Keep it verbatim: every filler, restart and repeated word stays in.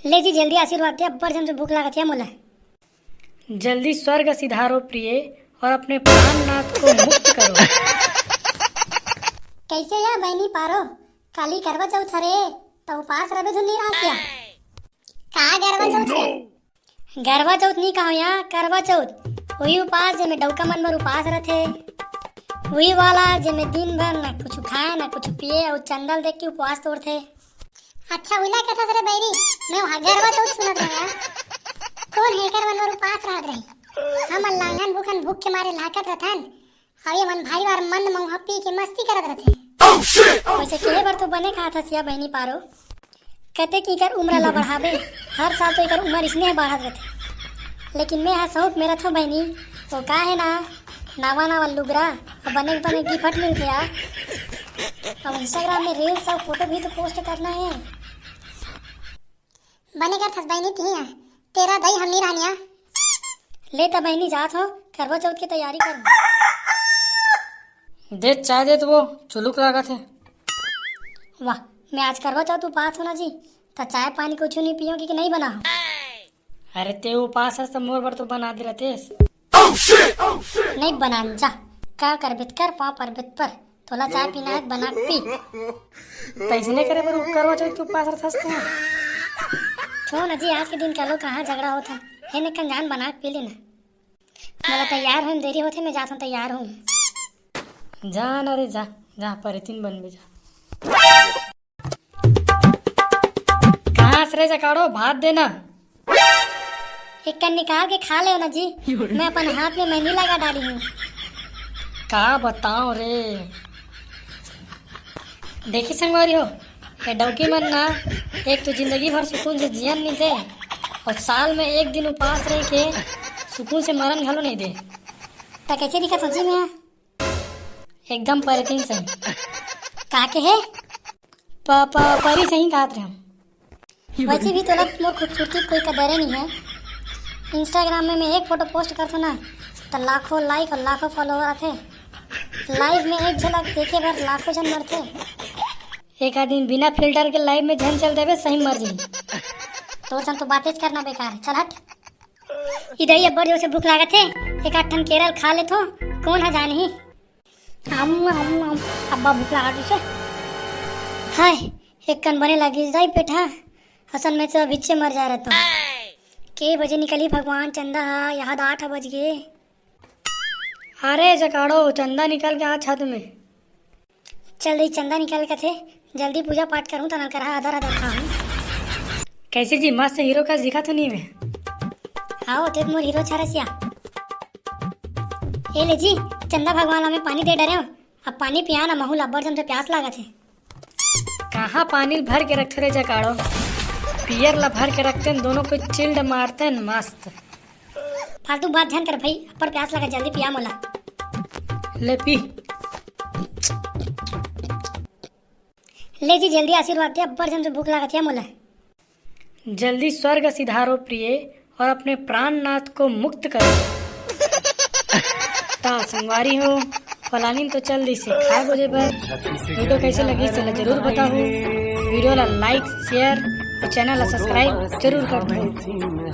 ले जी, जल्दी आशीर्वाद दे, अब्बड़ जम से भूख लागत हे मोला। जल्दी स्वर्ग सिधारो प्रिय, और अपने प्राणनाथ को मुक्त करो। कैसे या बहिनी पारो, काली करवा चौथ हरे, त उपास रबे धुन नहीं रहस या? का करवा चौथ रे? करवा चौथ नहीं कहो या, करवा चौथ। वही उपास जेमे डौका मन बर उपास रथे, वही वाला जेमे दिन भर ना कुछ खाए ना कुछ पिए और चंदा ल देख के उपवास तोड़थे। अच्छा, उला कथस रे बैरी, मैं वहाँ गरवा चौथ सुनत रहे यार। कौन हे कर मन बर उपास रहत रही? हमन लांगन भूखन भूख के मारे लाकत रथन, और ये मन भारी बार मंद मऊहा पी के मस्ती करत रथे। वैसे कहे बर तो बने कहा था सिया बहनी पारो, कते की कर उम्र ला बढ़ाबे, हर साल तो एकर उम्र इसने बढ़त रथे, लेकिन मैं हा शौक में रथों बहनी, वो का है ना, नावा नावा लुगरा, और बने बने गिफ्ट मिलथे यार। अब Instagram में reels और photo भी तो post करना है। बने करथस बहिनी तिही आ, तेरा दई हम नी रहनिया। ले त बहिनी जात हो, करवा चौथ की तैयारी कर। दे चाय दे तो वो चुलुक लागत हे। वाह, मैं आज करवा चौथ उपास हो ना जी, त चाय पानी कुछ नहीं पियो कि नहीं बना हो? अरे ते उपास हस त मोर बर तो बना दे रहतेस। नहीं बनान जा, का करबे त कर, पाँव परबे त पर, तोला चाय पीना है बना के पी। तैसने करे बर करवा चौथ के उपास रथस तू। छोड़ ना जी, आज के दिन कलो कहाँ झगड़ा होत है, हे ने कन जान बना के पी लेना। मोला तैयार होए में देरी होथे, मैं जात हूँ तैयार हूँ। जा ना रे जा, जा परेतिन बनबे जा। कहाँ से रे जकाड़ो, भात देना। एक कन निकाल के खा ले ना जी, मैं अपन हाथ में मेहंदी लगा डाली हूँ। का बताओ रे। देखी संगवारी हो, ये डौकी मन ना एक तो जिंदगी भर सुकून से जियन नहीं दे और साल में एक दिन उपास रह के सुकून से मरन घलो नहीं दे। त कैसे दिखत हो जी मैं? एकदम परेतिन सही। का के है? प-, प-, परी सही कहत रहे हम। वैसे भी तोला मोर खूबसूरती कोई कदरे नहीं है। Instagram में मैं एक photo post करथों ना, त लाखों like और लाखों follower आथे। Live में एक झलक देखे बर लाखों जन मरथे। एक आदमी बिना filter के live में झन चल देवे, सही मर जाही। तोर संग तो बातें करना बेकार है, चल हट। इधर ही अब्बड़ जोर से भूख लागत हे, एक आध ठन केरल खा लेथों, कौन ह जानही। हम, हम, हम, अब्बा भूख लागत हे। हाय, एक कन बने लगी जाई पेट हा, असल में तो अभिच्चे मर जा रहता। के बजे निकली भगवान चंदा हा, यहाँ आठ बज गए। अरे जकाड़ो, चंदा निकल के आ छत में। चल रही चंदा निकल के थे, जल्दी पूजा पाठ करूँ त नलकरहा आदर आदर खाऊँ। कैसे जी, मस्त हीरो का दिखा तो नहीं मैं? आओ, ते मोर हीरो छरसिया। ए ले जी, चंदा भगवान ला मैं पानी दे डरे हूँ, अब पानी पिया ना, महू ला अब्बड़ जम से प्यास लागत हे। कहाँ पानी भर के रखते रे जकाड़ो, पियर ला भर के रखते हैं, दोनों को chilled मारते हैं मस्त। फालतू बात झन कर भाई, अब्बड़ प्यास लगा, जल्दी पिया मोला। ले पी। ले जी, जल्दी आशीर्वाद दे, अब्बड़ जम से भूख लागत हे मोला। जल्दी स्वर्ग सिधारो प्रिय और अपने प्राणनाथ को मुक्त करो। ता संगवारी हो, पलानिन तो चल दिसे खाए बोले बर। Video कैसे लगी, चला जरूर बताओ। Video ला like, share और channel ला subscribe जरूर कर दो।